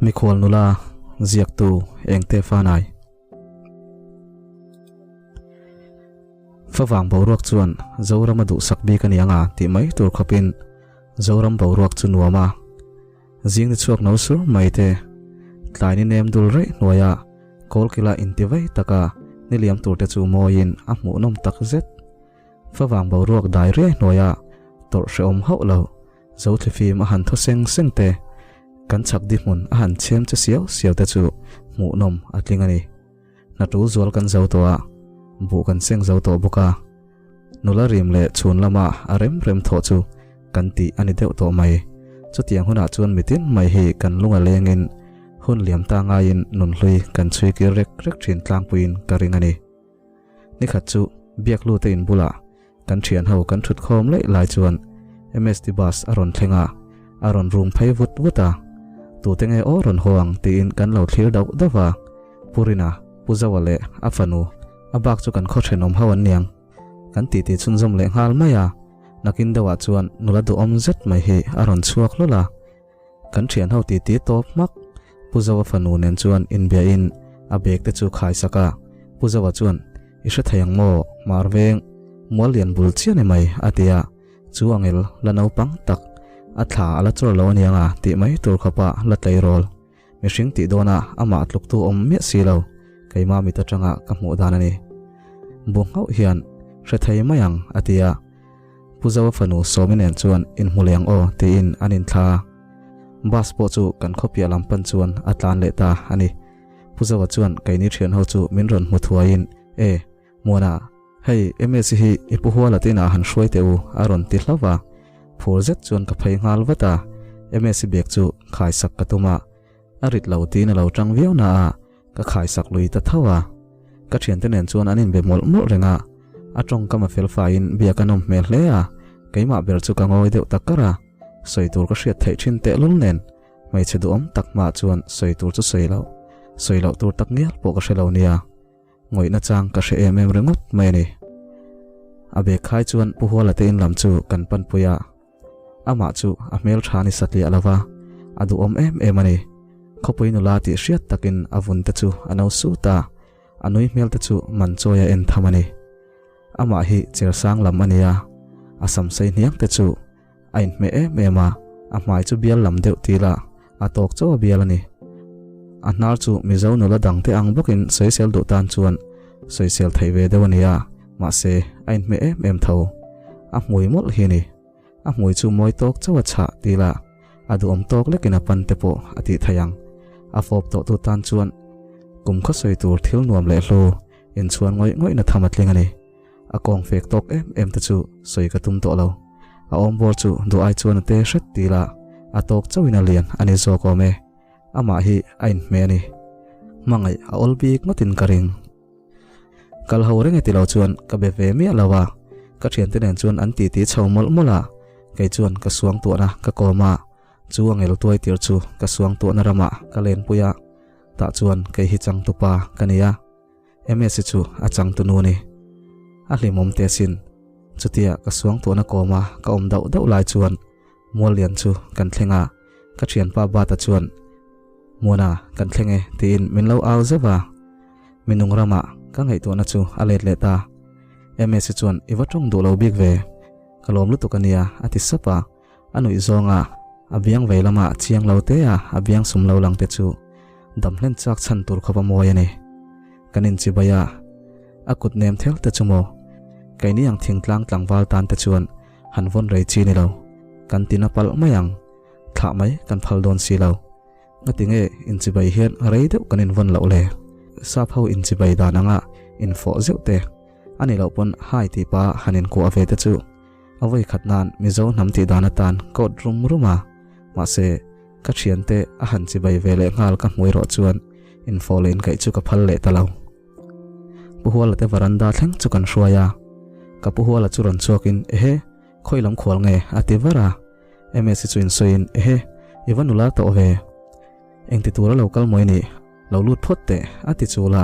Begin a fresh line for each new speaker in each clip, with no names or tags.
Mikhual nula ziaktu Engte Fanai. Favang boruak chuan Zoram a duhsak bik a ni anga tih mai tur khawpin Zoram boruak chu nuam a. Zing ni chhuak no sur mai te, tlai ni nem dul raih hnuaia kawlkila intivei taka ni liam tur te chu mawiin a hmuhnawm tak zet. Favang boruak dai riai hnuaia tawrh hrehawm hauh lo Zothlifim a han thaw seng seng te, kan chhak di hmun a han chhem che siau siau te chu hmuhnawm a tling a ni. Hna tul zual kan zo tawh a, buh kan seng zo tawh bawk a. Nula rim leh chhun lama a rem rem thawh chu kan tih a ni deuh tawh mai. Chutiang hunah chuan mitin mai hi kan lung a lengin hun liam ta ngaiin nunhlui kan chhui kir rek rek thin tlangpuiin ka ring a ni. Nikhat chu Biaklute in bulah kan thian ho kan thut khawm laih lai chuan MST bus a rawn thleng a, a rawn rum phei vut vut a. Tute nge aw rawn haw ang tiin kan lo thlir dauh dauh a. Pu Rina, Pu Zoa leh a fanu a bak chu kan khaw thenawm ho an niang. Kan titi chhunzawm leh nghal mai a, nakin deuhah chuan nula duhawm zet mai hi a rawn chhuak hlawl a. Kan thian ho titi tawp hmak. Pu Zoa fanu nen chuan inbiahin a bag te chu khai sak a. Pu Zoa chuan, I hre thei ang maw, Hmar veng, mual lian bul chiah ni mai, a ti a. Chu angel la naupang tak, a thla a la chawr lo aniang a tih mai tur khawpa la tleirawl. Mihring tih dawnah amah tluktu awm miah si lo, keimah mit atanga ka hmuh dan a ni. Bu nghauh hian, Hre thei mai ang, a ti a. Pu Zoa fanu Sawmi nen chuan inhmu leh ang aw tiin an inthla a. Bus pawh chu kan khawpiah lam pan chuan a tlan leh ta a ni. Pu Zoa chuan keini thianho chu min rawn hmu thuaiin, E, Muana, hei MS hi i pu Huala te inah han hruai teh u a rawn ti hlauh va. Phur zet chuan ka phei nghal vat a, MS bag chu khaisak ka tum a. A rit lo tiin a lo tang viau na a, ka khaisak lui ta tho a. Ka thiante nen chuan an inbe mawlh mawlh reng a, a tawngkam a fel faiin biak a nawm hmel hle a, keimah ber chu ka ngawi deuh tak kar a, sawi tur ka hriat theih thin tehlul nen hmeichhe duhawm tak hmaah chuan sawi tur chu sawi loh, sawi loh tur tak ngial pawh ka hre lo nia. Ngawihna chang ka hre em em ringawt mai a ni. A bag khai chuan Pu Huala te in lam chu kan panpui a, amah chu a hmel tha ni satliah lo va, a duhawm em em a ni. Khawpui nula tih hriat takin a vun te chu a no sut a, a nui hmel te chu man chawi a en tham a ni. Amah hi chersang lam a ni a, a sam sei hniang te chu A inhmeh em em a, a hmai chu bial lam deuh til a, a tawk chauh a bial a ni. A hnar chu Mizo nula dangte ang bawkin sawisel duh tan chuan sawisel theih ve deuh a ni a, mahse a inhmeh em em tho. A hmui mawlh hi a ni. A hmui chu mawi tawk chauh a chhah til a, a duhawm tawk lekin a pan te pawh a tih theih ang. A fawp tawhtu tan chuan kum khaw sawi tur thil nuam leh hlu inchhuan ngawih ngawihna tham a tling a ni. A kawng fek tawk em em te chu sawi ka tum tawh lo. A awmbawr chu duh ai chuan a te hret ti la, a tawk chauhin a lian a ni zawk awm e. Amah hi a inhmeh a ni. Hmangaih a awl bik ngawtin ka ring. Kal ho reng e ti lo chuan ka be ve miah lo a, ka thiante nen chuan an titi chho mawlh mawlh a, kei chuan ka suangtuahna ka kawm a, chu a ngel tuai tir chu ka suangtuahna ramah ka lenpui a, tah chuan kei hi changtupa ka ni a. MS chu a changtu nu a ni. A hlimawm teh asin. Chutia ka suangtuahna kawma ka awm dauh dauh lai chuan Muallian chu kan thleng a, ka thianpa Bata chuan, Muana, kan thleng e tiin min lo au zeuh a. Minung ramah ka ngaihtuahna chu a let leh ta. MS chuan i va tawng duh lo bik ve, ka lawm lutuk a nia a ti sap a. A nuih zawnga a biang vei lama chiang lo te a a biang sum lo lang te chu dam hlen chak chhan tur khawp a mawi a ni. Kan inchibai a, a kut nem thel te chu maw? Keini ang thingtlang tlangval tan te chuan han vawn rei chi ni lo. Kan tin a palh mai ang, thlah mai kan phal dawn si lo. Ngatinge inchibai hian rei deuh kan invawn loh le? Sap ho inchibai dan anga infawh zeuh te a nih loh pawn hai tih pa han inkuah ve te chu A vawi khat nan Mizo hnam tih dan atan coat rum rum a, mahse ka thiante a han chibai ve leh nghal ka hmui rawh chuan infawh leh inkaih chu ka phal leh ta lo. Pu Huala te varanda thleng chu kan hruai a, ka Pu Huala chu rawn chhuakin ehe khawi lam khual nge a ti var a, Msi chu insawiin ehe i va nula tawh ve, engti tura lo kal mawi nih lo lut phawt teh a ti chul a,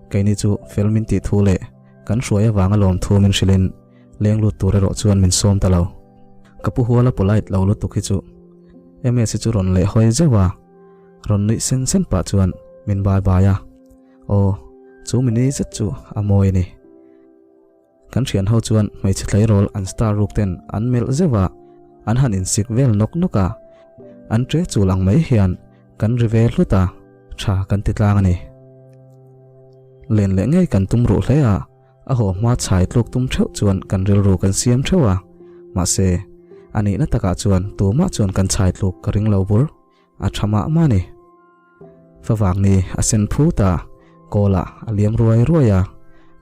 keini chu fel min tih thu leh kan hruai avanga lawmthu min hrilhin Leng lut tur erawh chuan min sawm ta lo. Ka pu huala polite lo lutuk hi chu MS hi chu rawn leh hawi zeuh a. Rawn nuih sen sen pah chuan min bai bai a, Aw, chu mini zet chu a mawi a ni. Kan thian ho chuan hmeichhe tleirawl an star ruk ten an melh zeuh a, an han insik vel nawk nawk a, an tre chul ang mai hian kan ri ve hlut a, tha kan ti tlang a ni. Len leh ngei kan tum ruh hle a, a haw hma chhai tluk tum theuh chuan kan rilru kan siam theuh a, mahse, a nihna takah chuan tumah chuan kan chhai tluk ka ring lo bur. A tha mah mah a ni. Favang ni a sen phut a, kawl ah a liam ruai ruai a,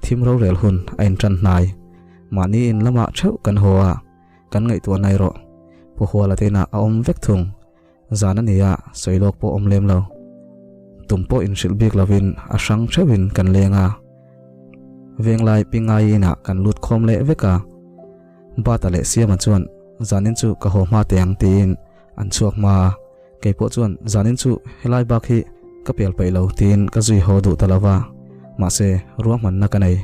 thim rorel hun a intan hnai. Mahni in lamah theuh kan haw a, kan ngaihtuah nai rawh. Pu Huala te inah a awm vek thung. Zan a ni a, sawi lawk pawh awm lem lo. Tum pawh inhrilh bik lovin a hrang theuhin kan leng a. Venglai Pingai inah kan lut khawm leh vek a. Bata leh Siama chuan zanin chu ka haw hma teh ang tiin an chhuak hma a, keipawh chuan zanin chu helai bak hi ka pial peih lo tiin ka zui haw duh ta lo va, mahse ruahmanna ka nei.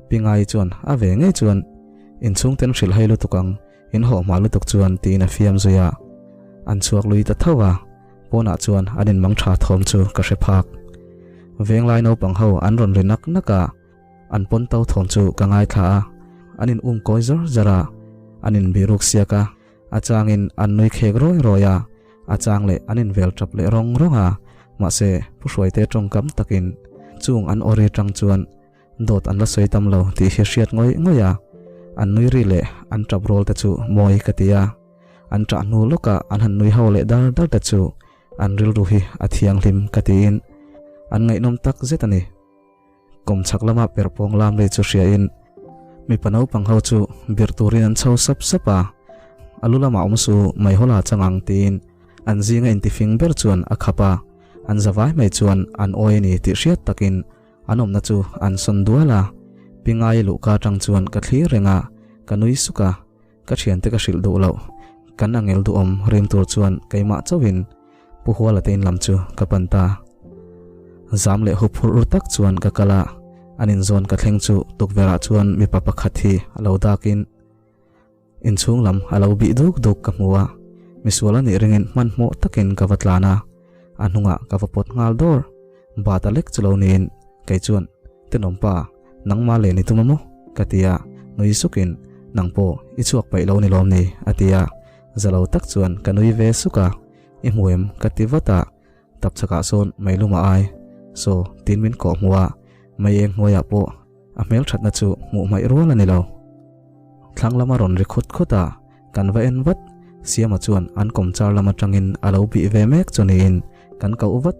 Pingai chuan a ve ngei chuan inchhung ten hrilh hei lutuk ang, in haw hma lutuk chuan tiin a fiam zui a, an chhuak lui ta tho a, pawnah chuan an inmang tha thawm chu ka hre phak. Venglai naupang ho an rawn ri nak nak a. An pawn to thawm chu ka ngaithla a, an in um kawi zawr zawr a, an in biruk siak a, a changin an nui khek rawi rawi a, a chang leh an in vel tap leh rawng rawng a, mahse Pu Hruaite tawngkam takin chung an awri tang chuan dawt an la sawi tam lo tih hi hriat ngawih ngawih a, an nui ri leh an tap rawl te chu mawi ka ti a, an tah hnu lawkah an han nui ho leh dar dar te chu an rilru hi a thianghlim ka tiin an ngaihnawm tak zet a ni. Kawmchhak lama perhpawng lam lei chu hriain mipa naupang ho chu bir turin an chho sap sap a, a lu lamah awm su Maihawla chang ang tiin an zinga intifing ber chuan a khap a, an zavai mai chuan an awi a ni tih hriat takin an awmna chu an sawn dual a, Pingai luhka atang chuan ka thlir reng a, ka nui suk a, ka thiante ka hrilh duh loh, kan angel duhawm rim tur chuan keimah chauhin Pu Huala te in lam chu ka pan ta. Zam leh hup hur ur tak chuan ka kal a, an inzawn ka thleng chu tukverh ah chuan mipa pakhat hi a lo dak in inchhung lam a lo bih duk duk ka hmu a, misual a nih ringin hmanhmawh takin ka va tlan a, a hnungah ka va pawt nghal dawr. Bata lek chu lo niin kei chuan Tenawmpa, nangmah len i tum a maw? ka ti a, nui sukin Nang pawh i chhuak paih lo ni lawm ni? a ti a, za lo tak chuan ka nui ve suk a. I hmu em? Ka ti vat a, tap chakah sawn mei lum a ai. Saw, tin min kawh hmu a, mei eng hnuaiah pawh a hmel thatna chu hmuh hmaih rual a ni lo. Thlang lama rawn ri khut khut a, kan va en vat. Siama chuan an kawmchar lam atangin a lo bih ve mek chu niin kan koh vat.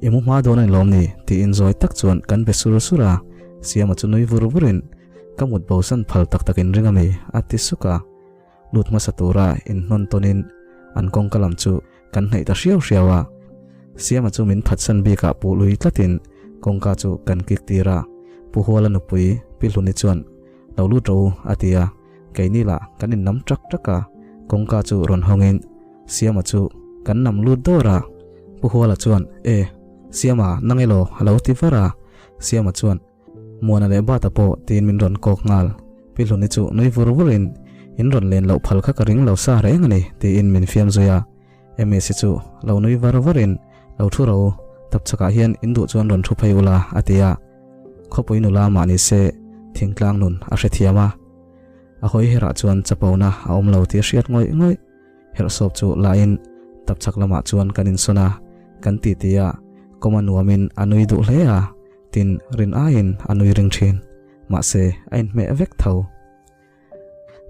I mu hma dawn a ni lawm ni? Tiin zawi tak chuan kan be sur sur a, Siama chu nui vur vurin, Ka mut bosan phal tak takin ring a mi? a ti suk a. Lut hmasa tura inhnawn tawnin an kawngka lam chu kan hnaih ta hriau hriau a. Siama chu min phatsan bikah puh lui tlatin kawngka chu kan kik tir a. Pu Huala nupui Pi Hluni chuan lo lut rawh u a ti a, keini lah kan innam ṭak ṭak a. Kawngka chu rawn hawngin Siama chu kan nam lut dawr a. Pu Huala chuan E, Siama nang elaw a lo ti var a. Siama chuan Muana leh Bata pawh tiin min rawn kawk nghal. Pi Hluni chu nui vur vurin, In rawn len loh phal kha ka ring lo sa reng a ni, tiin min fiam zui a. Msi chu lo nui var varin, Lo thu ro, tapchhakah hian in duh chuan rawn thu phei ula, a ti a. Khawpui nula mah ni se, thingtlang nun a hrethiam a. A hawi herah chuan chapona a awm lo tih a hriat ngawih ngawih. Herhsawp chu lain tapchhak lamah chuan kan insawn a, kan titi a, kawm a nuamin a nui duh hle a, tin rin aiin a nui ring thin. Mahse, a inhmeh vek tho.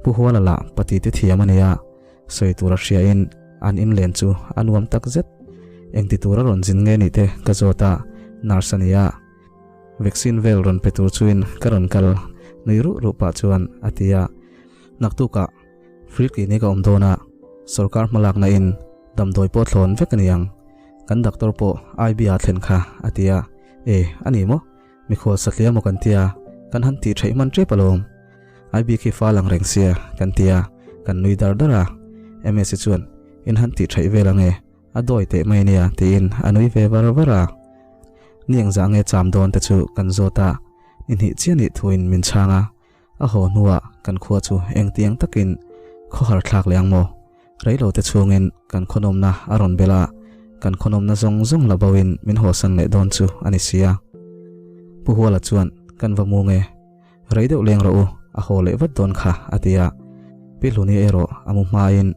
Pu Huala lah pati te thiam a nia, sawi tura hriain an inlen chu a nuam tak zet. Engti tura rawn zin nge nih te ka zawt a, nurse a nia. Vaccine vel rawn pe tur chuin ka rawn kal nui ruh ruh pah chuan a ti a, naktukah Free clinic a awm dawn a, sorkar hmalakna in damdawi pawh thlawn vek a ni ang. Kan doctor pawh IB ah thlen kha a ti a, E, a ni maw? Mikhual satliah maw kan ti a, kan han tih theih hman tep alawm. IB khi fa lang reng sia kan ti a, kan nui dar dar a. Msi chuan, In han tih theih vel ange, a dawi teh mai ania tiin a nui ve var var a. Ni engzah nge cham dawn te chu kan zawt a, ni hnih chiah nih thuin min chhang a. A haw hnuah kan khua chu engtiang takin khawhar thlak leh ang maw? Reilote chhungin kan khawnawmna a rawn bel a, Kan khawnawmna zawng zawng la bo in min hawsan leh dawn chu a ni sia. Pu Huala chuan, Kan va mu nge? Rei deuh leng rawh u, a haw leh vat dawn kha, a ti a. Pi Hluni erawh a mu hmain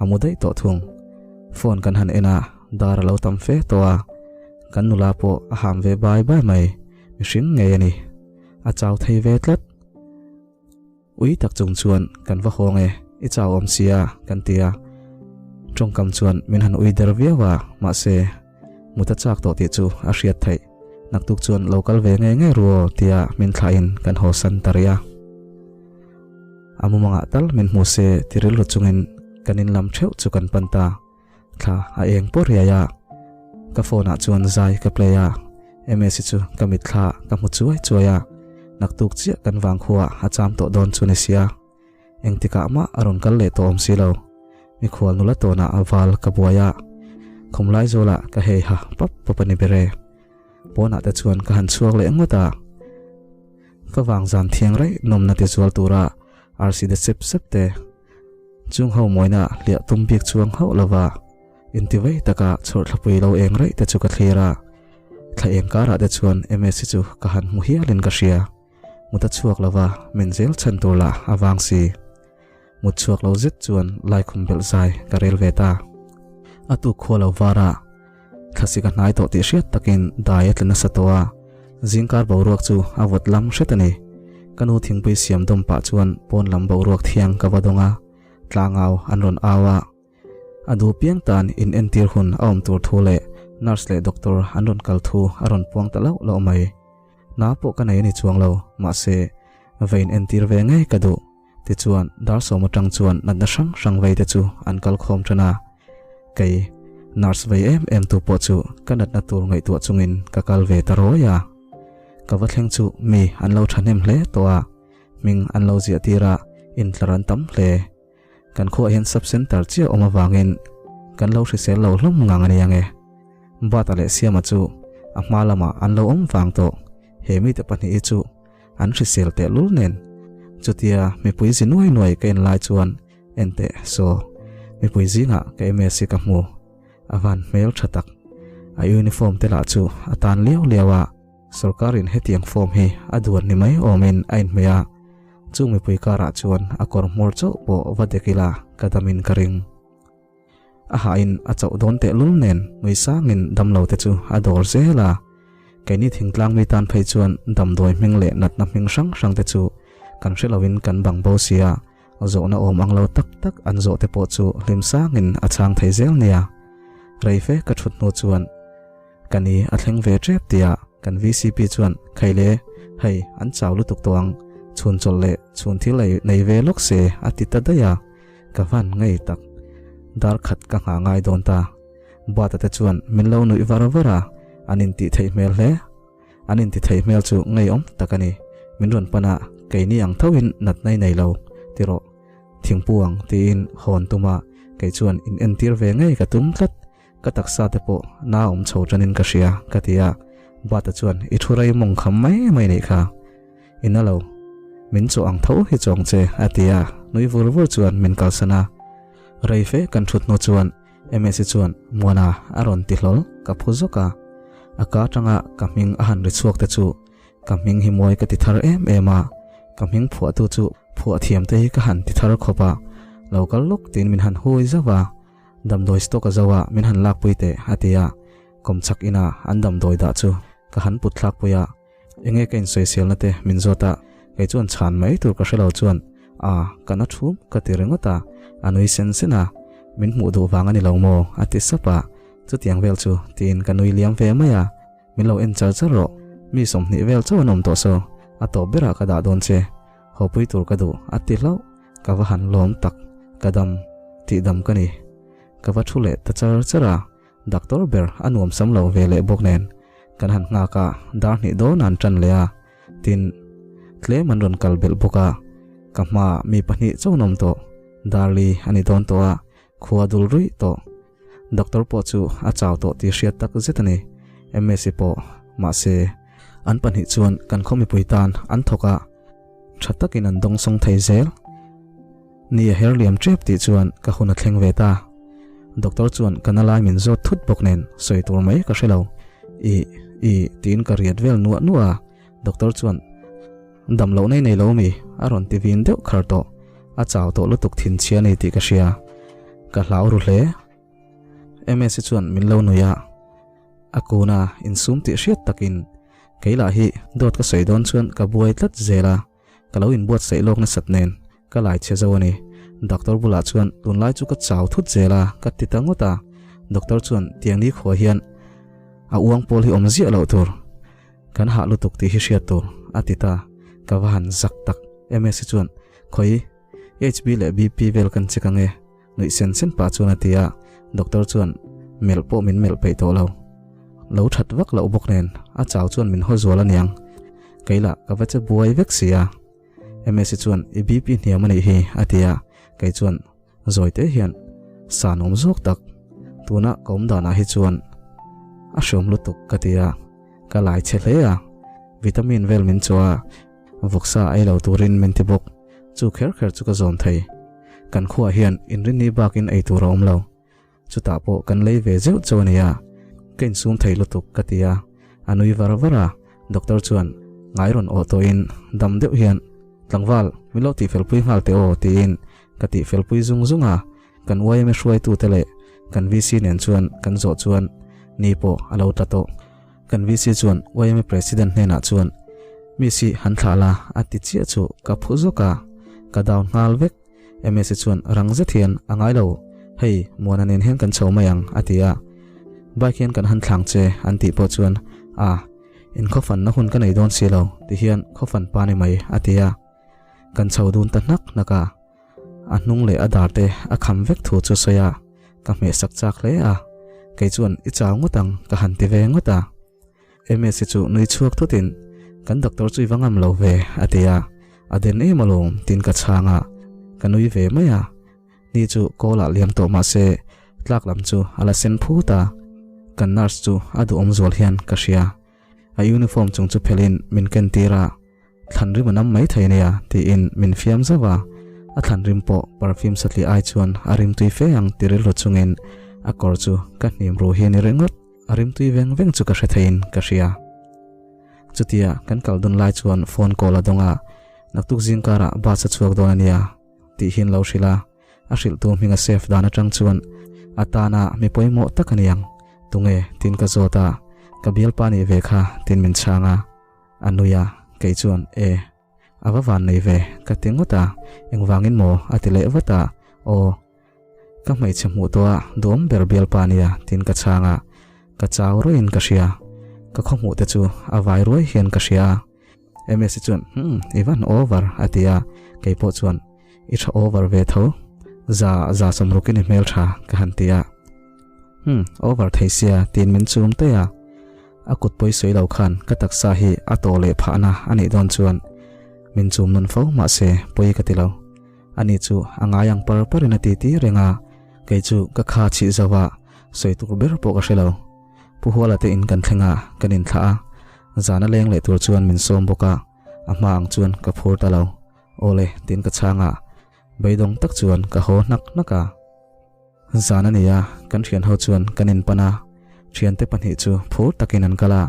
a mu daih tawh thung. Phone kan han en a, dar a lo tam fe tawh a. Kan nula pawh a ham ve bai bai mai, mihring ngei a ni. A chau thei ve tlat. Ui tak chung chuan kan va hawng e, i chau awm sia, kan ti a. Tawngkam chuan min han ui der viau a, mahse, mut a chak tawh tih chu a hriat theih. Naktuk chuan lo kal ve ngei ngei ru aw tia min thlahin kan hawsan ta rih a. A mumangah tal min hmu se ti rilru chungin kan in lam theuh chu kan pan ta. Thla a eng pawh riai a, ka phone ah chuan zai ka play a, Msi chu ka mitthla ka hmu chuai chuai a, naktuk chiah kan vangkhua a cham tawh dawn chu ni sia. Engtikah mah a rawn kal leh tawh awm si lo. Mikhual nula tawnah a val ka buai a, khumlai zawlah ka hei ha pap pap a ni ber e. Pawnah te chuan ka han chhuak leh ngawt a, favang zan thiang raih nawmna ti zual tura arsi de sep sep te chung ho mawina hliah tum bik chuang hauh lova intivei taka chhawrthlapui lo eng raih te chu ka thlir a, thla eng karah te chuan Msi chu ka han hmu hialin ka hria. Mut a chhuak lova min zel chhan tur lah a vang si. Mut chhuak lo zet chuan laikhum belh zai ka rel ve ta. A tuk khua lo var a, thlasik a hnai tawh tih hriat takin dai a tla nasa tawh a, zingkar boruak chu a vawt lam hret a ni. Ka nu thingpui siam dawm pah chuan pawn lam boruak thiang ka va dawng a, tlangau an rawn au a. A duh piang tan in entir hun a awm tur thu leh nurse leh doctor an rawn kal thu a rawn puang ta lauh lauh mai. Hna pawh ka nei a ni chuang lo, mahse vein entir ve ngei ka duh. Tichuan, dar sawm atang chuan natna hrang hrang vei te chu an kal khawm tan a. Kei, nurse vei em em tu pawh chu ka natna tur ngaihtuah chungin ka kal ve ta rawi a. Ka va thleng chu mi an lo thahnem hle tawh a, hming an lo ziah tir a, intlar an tam hle. Kan khuaah hian sub centre chiah awm avangin kan lo hrisel lo hlawm ngang a ni ang e. Bata leh Siama chu a hma lamah an lo awm vang tawh. He mite pahnih hi chu an hrisel tehlul nen. Chutia mipui zi nuai nuai ka en lai chuan en teh saw mipui zingah ka MS hi ka hmu. A van hmel tha tak. A uniform te lah chu a tan liau liau a. Sorkarin hetiang form hi a duan ni mai awmin a inhmeh a. Chung mipui karah chuan a kawr hmawr chauh pawh va dek ila ka damin ka ring. A hahin a chauh dawn tehlul nen nui sangin damlo te chu a dawr zel a. Keini thingtlang mi tan phei chuan damdawi hming leh natna hming hrang hrang te chu kan hre loin kan bang bo sia, zawhna awm ang lo tak tak an zawh te pawh chu hlim sangin a chhang thei zel nia. Rei fe ka thut hnu chuan Ka ni a thleng ve tep tia kan vcp chuan Khaile, hei an chau lutuk tawh ang, chhun chawlh leh chhun thil ei nei ve lawk se a ti ta daih a, ka van ngei tak. Dar khat ka nghah ngai dawn ta. Bata te chuan min lo nuih var var a, an intih theih hmel hle. An inti thei hmel chu ngeiawm tak a ni. Min rawn pan a, keini ang thoin natna i nei lo, ti rawh. Thingpu ang tiin hawn tum a, kei chuan in entir ve ngei ka tum tlat. Ka taksa te pawh na awm chho tanin ka hria, ka ti a. Bata chuan, I thu rei mawng kham mai mai nih kha. I na lo. Min chawh ang tho hi chawng che, a ti a. Nui vur vur chuan min kalsan a. Rei fe kan thut hnu chuan Msi chuan, Muana, a rawn ti hlawl, ka phu zawk a. A ka atanga ka hming a han ri chhuak te chu ka hming hi mawi ka ti thar em em a. Ka hming phuahtu chu phuah thiam te hi ka han ti thar khawp a. Lo kal lawk tiin min han hui zauh a. Damdawi stock a zo a, min han lakpui teh, a ti a. Kawmchhak ina an damdawi dah chu ka han put thlakpui a. Enge ka insawiselna te min zawt a, kei chuan chhan mai tur ka hre lo chuan, A, ka na thum ka ti ringawt a, a nui sen sen a. Min hmuh duh vang a ni lo maw? a ti sap a. Chutiang vel chu tiin ka nui liam ve mai a. Min lo en char char rawh, mi 20 vel chauh an awm tawh saw, a tawp berah ka dah dawn che. Hawpui tur ka duh, a ti hlauh. Ka va han lawm tak, ka dam, tih dam ka ni. Ka va thu leh ta char char a, doctor ber a nuam sam lo ve leh bawk nen. Kan han nghak a, dar hnih dawn an tan leh a, tin, tlem an rawn kal belh bawk a. Ka hmaah mi pahnih chauh an awm tawh, Darli a ni dawn tawh a, khua dul ruih tawh. Doctor pawh chu a chau tawh tih hriat tak zet a ni. Msi pawh, mahse, an pahnih chuan kan khaw mipui tan an thawk a, Tha takin an dawngsawng thei zel. Ni a her liam tep tih chuan ka hun a thleng ve ta. Doctor chuan ka na lai min zawt thut bawk nen sawi tur mai ka hre lo. Ih, ih tiin ka riat vel nuah nuah a, doctor chuan dam loh nei nei lo mi a rawn ti vin deuh khar tawh. A chau tawh lutuk thin chhia a ni tih ka hria. Ka hlau ru hle. Msi chuan min lo nuih a, a kuna insum tih hriat takin kei lah hi dawt ka sawi dawn chuan ka buai tlat zel a. Ka lo inbuatsaih lawk nasat nen ka lai chhe zo a ni. Doctor bulah chuan tunlai chu ka chau thut zel a ka ti ta ngawt a. Doctor chuan tiang ni khua hian a uang pawl hi awm ziah loh tur. Kan hah lutuk tih hi hriat tur a ti ta. Ka va han zak tak. Msi chuan khawi HB leh BP vel kan check ange nuih sen sen pah chuan a ti a. Doctor chuan melh pawh min melh peih tawh lo. Lo that vak loh bawk nen a chau chuan min haw zual aniang. Kei lah ka va che buai vek si a. Msi chuan i BP hniam a nih hi a ti a, kei chuan zawi te hian san awm zawk tak tuna ka awm danah hi chuan a hreawm lutuk ka ti a, ka lai che hle a, vitamin vel min chaw a, vawksa ei lo turin min ti bawk, chu kher kher chu ka zawm thei. Kan khuaah hian inrinni bakin ei tur a awm lo. Chutah pawh kan lei ve zeuh chu a nia, ka insum thei lutuk ka ti a, a nui var var a, doctor chuan ngai rawn awh tawhin dam deuh hian tlangval min lo tihfelpui nghal teh aw tiin ka tihfelpui zung zung a, kan yma hruaitute leh kan VC nen chuan kan zawh chuan ni pawh a lo tla tawh. Kan VC chuan yma president hnenah chuan Miss hi han thlah la a ti chiah chu ka phu zawk a, ka down nghal vek. Msa chuan rang zet hian a ngai lo, hei Muana nen hian kan chho mai ang a ti a. Bike hian kan han thlang che an tih pawh chuan a, in khawfanna hun ka nei dawn si lo ti hian khawfan pa ni mai a ti a. Kan chho dun ta hnak hnak a, a hnung leh a dar te a kham vek thu chu sawi a, ka hmehsak chak hle a, kei chuan i chau ngawt ang ka han ti ve ngawt a. Msa chu nui chhuak thutin kan doctor chu i va ngam lo ve a ti a, a den em alawm tiin ka chhang a, ka nui ve mai a, ni chu call ah liam tawh mah se tlak lam chu a la sen phut a, kan nurse chu a duhawm zual hian ka hria, a uniform chung chu phelhin min ken tir a, thlan rim a nam mai thei ania tiin min fiam zauh a, a thlan rim pawh perfume satliah ai chuan a rim tui fe ang ti rilru chungin a kawr chu ka hnim ru hi a ni ringawt. A rimtui veng veng chu ka hre theiin ka hria. Chutia kan kal dun lai chuan phone call a dawng a, naktuk zing karah bus a chhuak dawn a nia tih hian lo hrilh a, a hrilhtu hming a save dan atang chuan a tana mi pawimawh tak a niang, tunge tiin ka zawt a, ka bialpa nih ve kha tiin min chhang a, a nui a, kei chuan e. A va van nei ve ka ti ngawt a, engvangin maw a ti leh vat a, aw. Ka hmeichhe hmuh tawh a duam ber bialpa nia tiin ka chhang a, ka chau ruaiin ka hria. Ka khaw hmuh te chu a vai ruai hian ka hria a. Msi chuan hmm i van over a ti a, kei pawh chuan i tha over ve tho, za za sawmrukin i hmel tha ka han ti a. Hmm over thei sia tiin min chum daih a. A kut pawi sawi lo khan ka taksa hi a tawh leh phahna a nih dawn chuan min chum nawn fo mahse pawi ka ti lo. Ani chu a ngai ang par parin a titi reng a, kei chu ka kha chhih zo a, sawi tur ber pawh ka hre lo. Pu Huala te in kan thleng a, kan inthlah a, zan a leng leh tur chuan min sawm bawk a, a hma ang chuan ka phur ta lo. Awle, tiin ka chhang a, beidawng tak chuan ka haw hnak hnak a. Zan a ni a, kan thian ho chuan kan inpan a, thiante pahnih chu phur takin an kal a.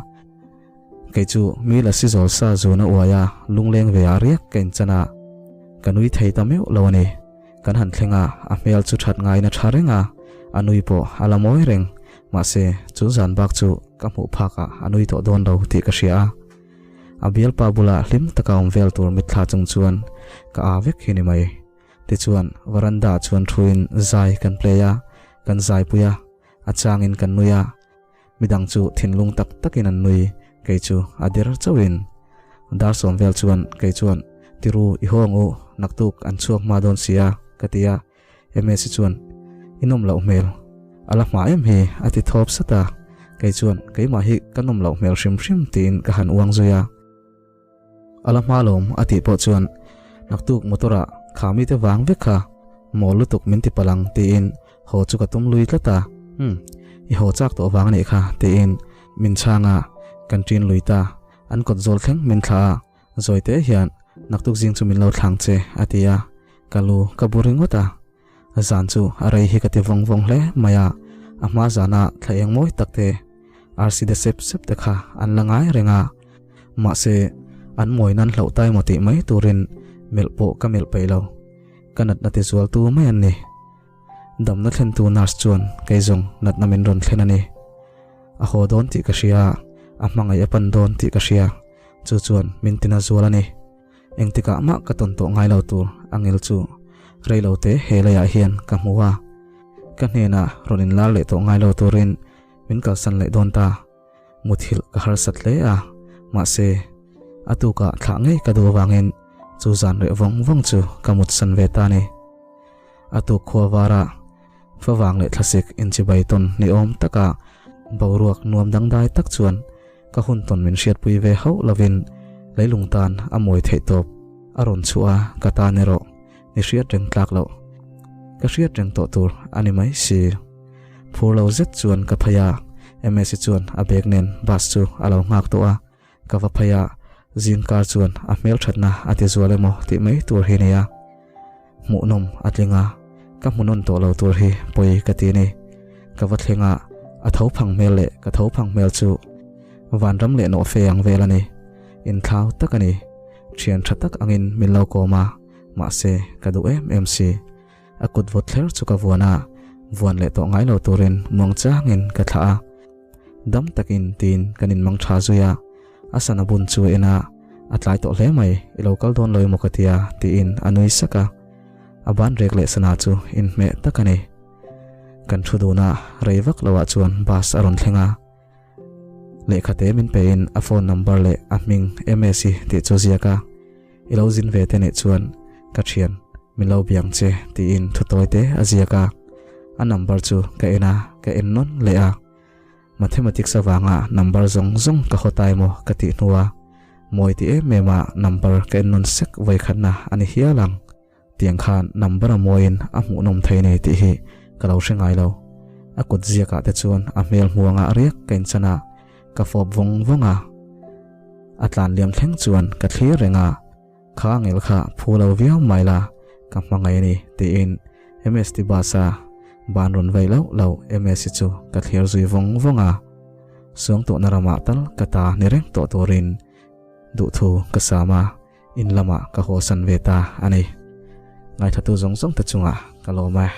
Kei chu mi lasi zawl sa zun a uai a, lungleng ve ah riak ka inchan a, ka nui thei ta meuh lo a ni. Kan han thleng a, a hmel chu that ngaiin a tha reng a, a nui pawh a la mawi reng. Mahse, chu zan bak chu ka hmuh phak ah a nui tawh dawn lo tih ka hria a. A bialpa bulah hlim taka awm vel tur mitthla chung chuan ka aa vek hi ni mai. Tichuan, veranda ah chuan thuin zai kan play a, kan zaipui a, a changin kan nui a, midang chu thinlung tak takin an nui, kei chu a der chauhin. Dar sawm vel chuan kei chuan, Tiru, i haw ang u, naktuk an chhuak hma dawn si a, ka ti a, Msi chuan, I nawm loh hmel, a la hma em hi, a ti thawp sat a, kei chuan, Keimah hi ka nawm loh hmel hrim hrim, tiin ka han uang zui a. A la hma lawm a tih pawh chuan naktuk motor ah kha mite vang vek kha mawl lutuk min ti palh ang tiin haw chu ka tum lui tlat a, umm i haw chak tawh vang anih kha tiin min chhang a, kan ṭin lui ta, an kawt zawl thleng min thlah a, zawi te hian naktuk zing chu min lo thlang che a ti a, ka lu ka bu ringawt a. Zan chu a rei hi ka ti vawng vawng hle mai a, a hma zana thla eng mawi tak te, arsi de sep sep te kha an la ngai reng a. Mahse, an mawi nan hlauh tai maw tih mai turin melh pawh ka melh peih lo. Ka natna ti zual tu mai an ni. Damna thlentu nurse chuan kei zawng natna min rawn thlen a ni. A haw dawn tih ka hria, a hmangaih a pan dawn tih ka hria, chu chuan min tina zual a ni. Engtikah mah ka tawn tawh ngai lo tur a ngil chu reilo te he leiah hian ka hmu a. Ka hnenah rawn inlar leh tawh ngai lo turin min kalsan leh dawn ta. Muthilh ka harsat hle a, mahse a tukah thlah ngei ka duh avangin chu zan reh vawng vawng chu ka mutsan ve ta a ni. A tuk khua vara favang leh thlasik inchibai tawn ni awm taka boruak nuam dangdai tak chuan ka hun tawn min hriatpui ve hauh lovin leilung tan a mawi theih tawp a rawn chhuah a, ka tan erawh ni hriat reng tlak loh ka hriat reng tawh tur a ni mai si. Phur lo zet chuan ka phei a, Msi chuan a bag nen bus chu a lo nghak tawh a, ka va phei a, zingkar chuan a hmelthatna a ti zual emaw tih mai tur hi nia. Hmuhnawm a tling a, ka hmuhnawn tawh lo tur hi pawi ka ti ni. Ka va thleng a, a tho phang hmel leh ka tho phang hmel chu vanram leh nawhfe ang vel a ni. Inthlau tak a ni. Thian tha tak angin min lo kawm a, mahse ka duh em em si. A kut vawt thler chu ka vuan a, vuan leh tawh ngai lo turin muang changin ka thlah a. Dam takin tiin kan inmang tha zui a, a sana bun chu a en a, A tlai tawh hle mai, i lo kal dawn lo emaw ka tia tiin a nui sak a. A ban rek leh sana chu inhmeh tak a ni. Kan thu dun a, rei vak loah chuan bus a rawn thleng a. Lehkhate min pein a phone number leh a hming Msi tih chu ziak a, I lo zin ve te nih chuan ka thian min lo biang che tiin thutawi te a ziak a. A number chu ka en a, ka en nawn leh a. Mathematics avanga number zawng zawng ka haw ta emaw ka tih hnua mawi ti em em a number ka en nawn sek vawikhatna a ni hial ang. Tiang khan number a mawiin a hmuhnawm thei nei tih hi ka lo hre ngai lo. A kut ziakah te chuan a hmel hmuangah riak ka inchan a, ka fawp vawng vawng a. A tlan liam thleng chuan ka thlir reng a, Kha angel kha phu lo viau mai la, ka hmangaih a ni tiin MST bus a ban rawn vei loh loh MSC chu ka thlir zui vawng vawng a. Suangtuahna ramah tal ka ta ni reng tawh turin duhthu ka sam a. In lamah ka haw san ve ta a ni. Ngaithatu zawng zawng te chungah ka lawm e.